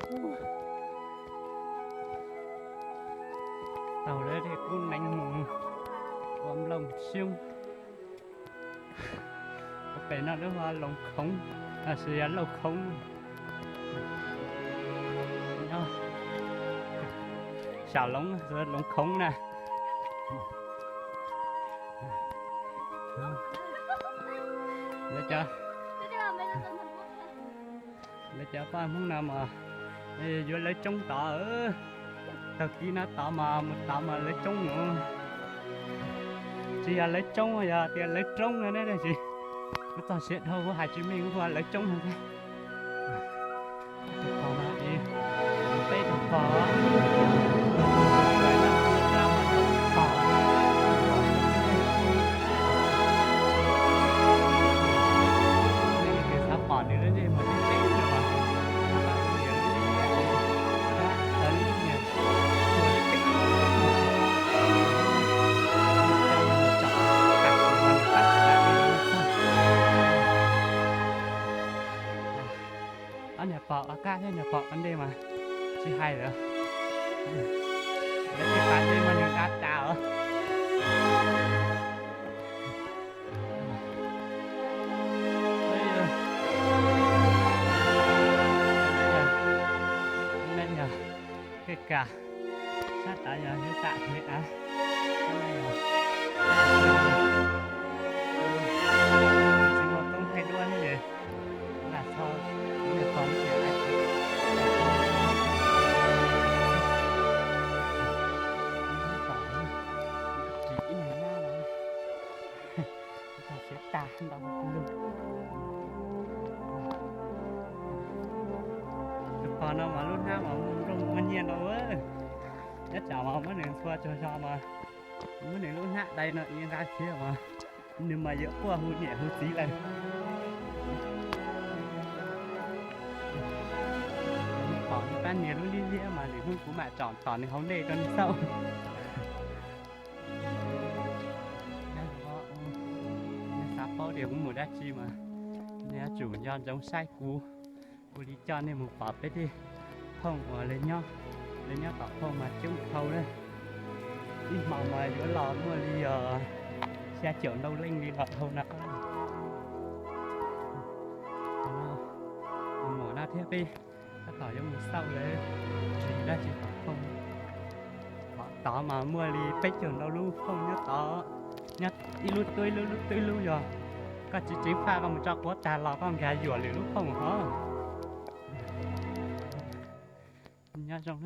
Taug lawv tej kub nees mus ua nplooj xyoob. Pem no lub hu ua Loos Khoov, los sis yog Lauj Khoov. Xyaum Loos, Loos Khoov na. Lawv cov, lawv cov poj Hmoob no mas yuav lawv tsoob tod. Taug kev no tod mas mus tod mas lawv tsoob mus. Tsis yog lawv tsoob, yog tias lawv roob no ne, tab sis kuv txog siav dhau kuv hais tsis meej, kuv hu ua lawv tsoob no thiab. Tus pog no, peb tus pog, pog, xav pom nws lub ntsej muag tseeb tseeb no mas, ob niag pog ua qab thiab niag pog ua ntej mas tsis hais lawm. Lawv tej pab ntej mas nws dab tas os. Kawg kiag sab tav yog ib tam thiab av. Txiv muaj toob thaij duab thiab es lam txog ib nyuag qhov no ces ib nyuag nyab no tag siav tag ntau lug. Tus pog no mas lub hnab mas muaj nplooj muaj nyiaj ntau. Nyob tsam mas muab nws ntxhua tsaug zog mas muab nws lub hnab dai no ib nqa khiav mas nws mas yuav quaj hu niam hu txiv lawm. Tom nws pab nias lub liab liab mas lwm hnub kuv mam tsom tom nws hauv ntej rau nws xauj. Nej xav paub tias kuv mus dab tsi mas nej yuav tsum nco ntsoov saib kuv. Kuv li coj nej mus pom peb tej phooj uas lawv nyob, lawv nyob tom phooj mas coob dhau lawm. Ib hmo mas yuav los muaj li yog xya caum ntau leej li los dhau no. Mus no thiab peb tab tom yuav mus xauj lawv ris dab tsi tom phooj. Tom tod mas muaj li peb caug ntau lub phooj nyob tod, nyob ib lub twb ib lub, lub twb ib lub, yog koj tsis tseev faj koj mus tso quav tag los koj nkag yuam lwm lub phooj hov. Nyob zoo.